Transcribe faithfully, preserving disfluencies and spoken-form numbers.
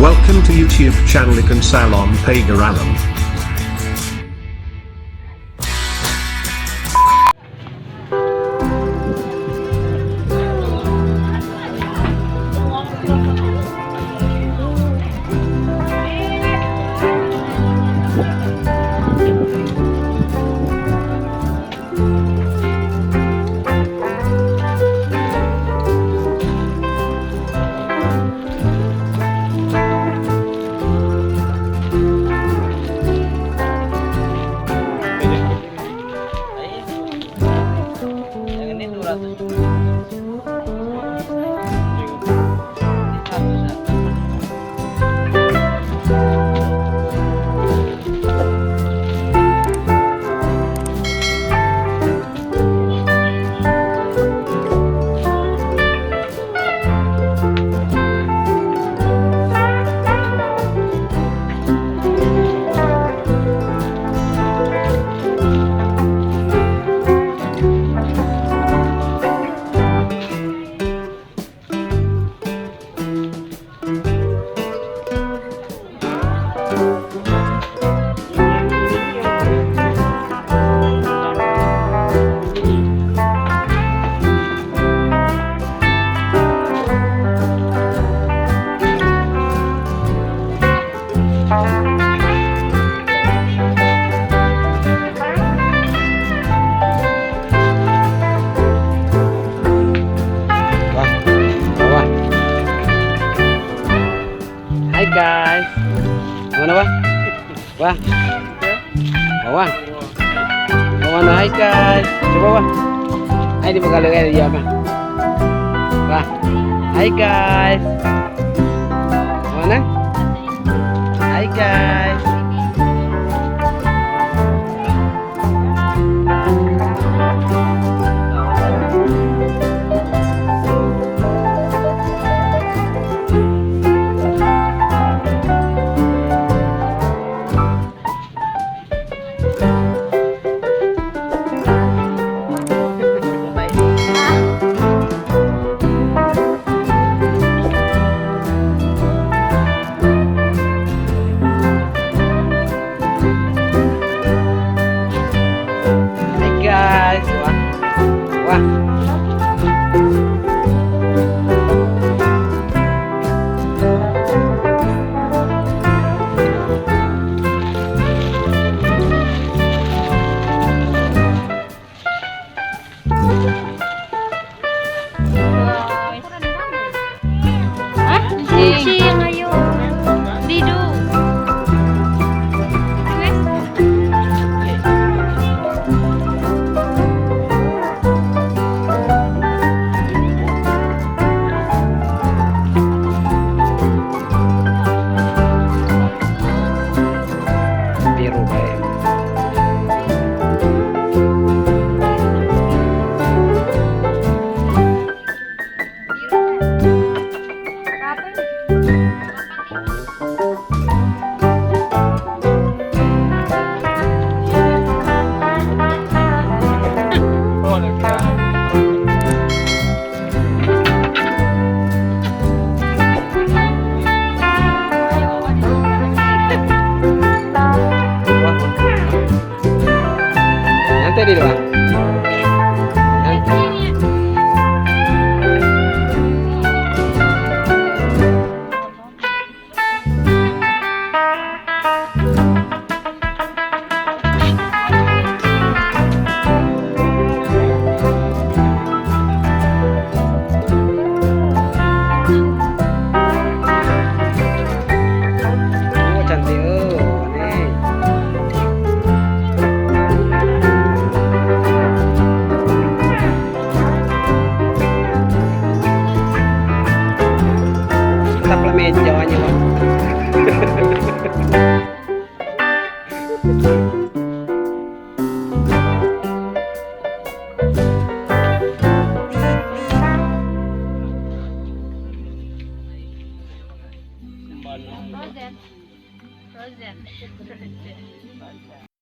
Welcome to YouTube channel Ikan Salon Pagar Alam. Yang ini dua ratus. Wah, wah, wah. Hai, guys. Mana, wah? Wah. Wah. Mana, hai, guys. Coba, wah. Hai, di Meghalaya dia, wah. Wah. Hai, guys. Mana? Hai, guys. Hai, guys. Wah. Wah. Hah? Kucing, ayo. Lidu. Biru bae. Nanti di luar. Nanti. Oh, cantik, oh, ni. Tetap lah meja ni, Bang. Frozen. Frozen.